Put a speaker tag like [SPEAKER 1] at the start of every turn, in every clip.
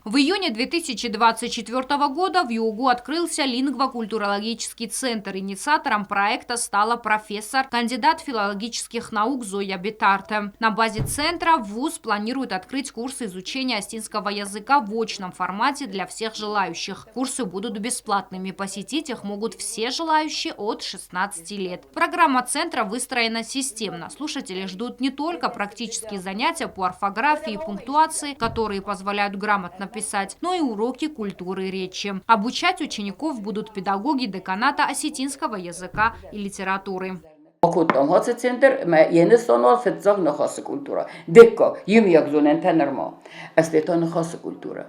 [SPEAKER 1] В июне 2024 года в ЮГУ открылся лингвокультурологический центр. Инициатором проекта стала профессор, кандидат филологических наук Зоя Бетарте. На базе центра ВУЗ планирует открыть курсы изучения осетинского языка в очном формате для всех желающих. Курсы будут бесплатными. Посетить их могут все желающие от 16 лет. Программа центра выстроена системно. Слушатели ждут не только практические занятия по орфографии и пунктуации, которые позволяют грамотно писать, но и уроки культуры речи. Обучать учеников будут педагоги деканата осетинского языка и литературы.
[SPEAKER 2] Бакодтам ацы центр ӕмӕ йӕ нысан у фыццаг ныхасы культурӕ. Дыккаг, иумиаг зонӕнтӕ нырма. Ӕстӕй та ныхасы культурӕ.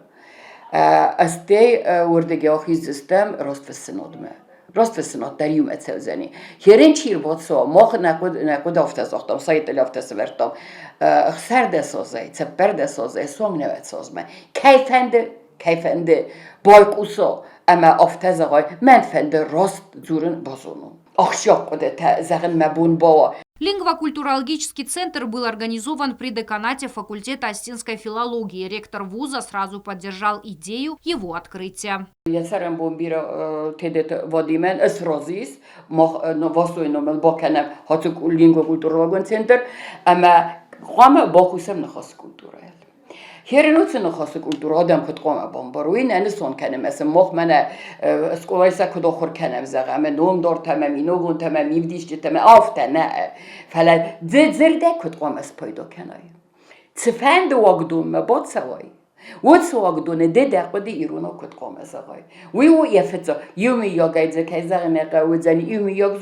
[SPEAKER 2] Ӕстӕй уырдыгӕй ахиздзыстӕм растфыссынадмӕ. Растфыссынад дӕр иумӕ цӕудзӕни. Херен чи рбацӕуа, мах нӕ хъуыды афтӕ загътам, сайтыл афтӕ сӕвӕрдтам. Ӕхсӕрдӕс азӕй, цыппӕрдӕс азӕй суанг нӕуӕдз азмӕ. Кӕй фӕнды, кӕй фӕнды байхъуса ӕмӕ афтӕ зӕгъай, мӕн фӕнды раст дзурын базонон. Ахсджиаг хъуыдытӕ зӕгъын мӕ бон бауа.
[SPEAKER 1] Лингвокультурологический центр был организован при деканате факультета осетинской филологии. Ректор вуза сразу поддержал идею его открытия.
[SPEAKER 2] Йӕ цӕрӕнбон бирӕ Тедеты Вадимӕн сразы ис, мах Васойы номыл бакӕнӕм лингвокультурологон центр ӕмӕ хъуамӕ бакусӕм ныхасы культурӕйыл. Херенуцы ныхасы культурӕ адӕм куыд хъуамӕ бамбарой, нӕ нысан кӕнӕм, ӕмӕ мах мӕнӕ скъолайы сӕ куыд ахуыр кӕнӕм, зӕгъӕм, ӕмӕ номдартӕ ӕмӕ миногонтӕ ӕмӕ мивдисджытӕ ӕмӕ афтӕ нӕ, фӕлӕ дзырдӕй куыд хъуамӕ спайда кӕнай. Цыфӕнды уагдонмӕ бацӕуай, уыцы уагдоны ды дӕ хъуыды иронау куыд хъуамӕ зӕгъай. Уый у йӕ фыццаг, иумӕйагӕй дзы кӕй зӕгъын ӕй хъӕуы, уыдзӕн иумӕйаг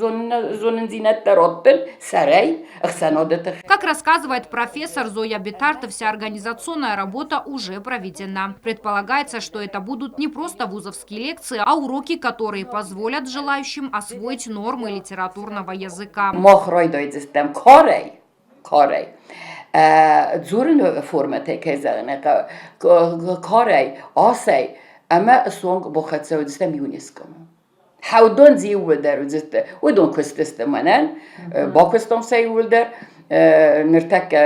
[SPEAKER 2] зонындзинӕдтӕ раттын сӕрӕй, ӕхсӕнады тыххӕй.
[SPEAKER 1] Как рассказывает профессор Зоя Бетарта, вся организационная работа уже проведена. Предполагается, что это будут не просто вузовские лекции, а уроки, которые позволят желающим освоить нормы литературного языка.
[SPEAKER 2] Мах райдайдзыстӕм карӕй, карӕй. Дзурыны формӕтӕ кӕй зӕгъын ӕй хъӕуы, карӕй, асӕй ӕмӕ суанг бахӕццӕ уыдзыстӕм ЮНЕСКО-мӕ. Хӕудон дзы иууылдӕр уыдзысты, уыдон куыстысты мӕнӕн, бакуыстон сӕ иууылдӕр. Ныртӕккӕ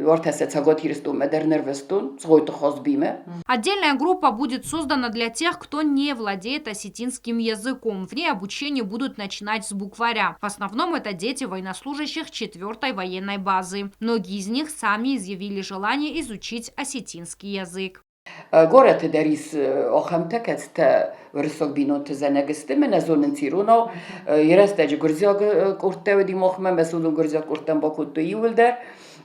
[SPEAKER 2] уартӕ сӕ Цӕгат Ирыстонмӕ дӕр нырвыстон, Цгъойты Хазбимӕ.
[SPEAKER 1] Отдельная группа будет создана для тех, кто не владеет осетинским языком. В ней обучение будут начинать с букваря. В основном это дети военнослужащих 4-й военной базы. Многие из них сами изъявили желание изучить осетинский язык.
[SPEAKER 2] Горӕты дӕр ис ахӕмтӕ, кӕцытӕ уырыссаг бинонты зӕнӕг сты, мӕнӕ зонынц иронау. Йӕ рӕстӕджы гуырдзиаг къордтӕ уыди махмӕ, мӕ уыдон гуырдзиаг къордтӕм бакодтой иууылдӕр.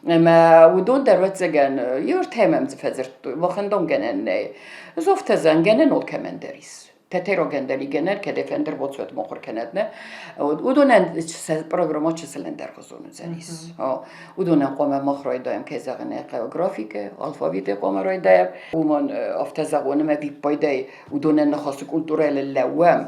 [SPEAKER 2] Ӕмӕ уыдон дӕр, ӕвӕццӕгӕн, иу ӕртӕ мӕм дзы фӕдзырдтой, махӕн домгӕнӕн нӕй. Зофтӕ зӕнгӕнӕн алкӕмӕн дӕр ис. Тӕтӕйрагӕн дӕр гӕнӕн, кӕд ӕндӕр боцуат махуыр кӕнӕд нӕ. Уыдонӕн сӕ программӕ чысыл ӕндӕргъуызон уыдзӕнис. Уыдонӕн хъуамӕ мах райдайӕм, кӕй зӕгъын ӕй хъӕуы, графикӕ, алфавитӕй хъуамӕ райдайӕм. Уымӕн афтӕ зӕгъон ӕмӕ виппайдӕй уыдонӕн ныхасы культурӕйыл лӕууӕм.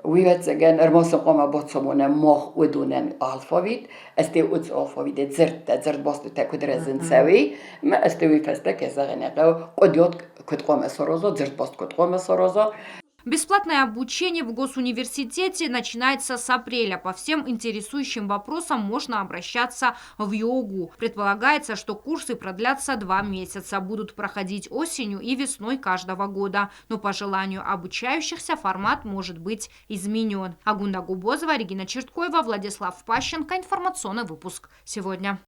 [SPEAKER 2] Уый, ӕвӕццӕгӕн, ӕрмӕст хъуамӕ бацамонӕм мах уыдонӕн алфавит, ӕстӕй уыцы алфавитӕй дзырдтӕ, дзырдбӕстытӕ куыд рӕзынц, уый, ӕмӕ ӕстӕй уый фӕстӕ, кӕй зӕгъын ӕй хъӕуы, хъуыдиат куыд хъуамӕ сараза, дзырдбаст куыд хъуамӕ сараза.
[SPEAKER 1] Бесплатное обучение в госуниверситете начинается с апреля. По всем интересующим вопросам можно обращаться в ЙОГУ. Предполагается, что курсы продлятся 2 месяца, будут проходить осенью и весной каждого года. Но по желанию обучающихся формат может быть изменен. Агунда Губозова, Регина Черткоева, Владислав Пащенко. Информационный выпуск сегодня.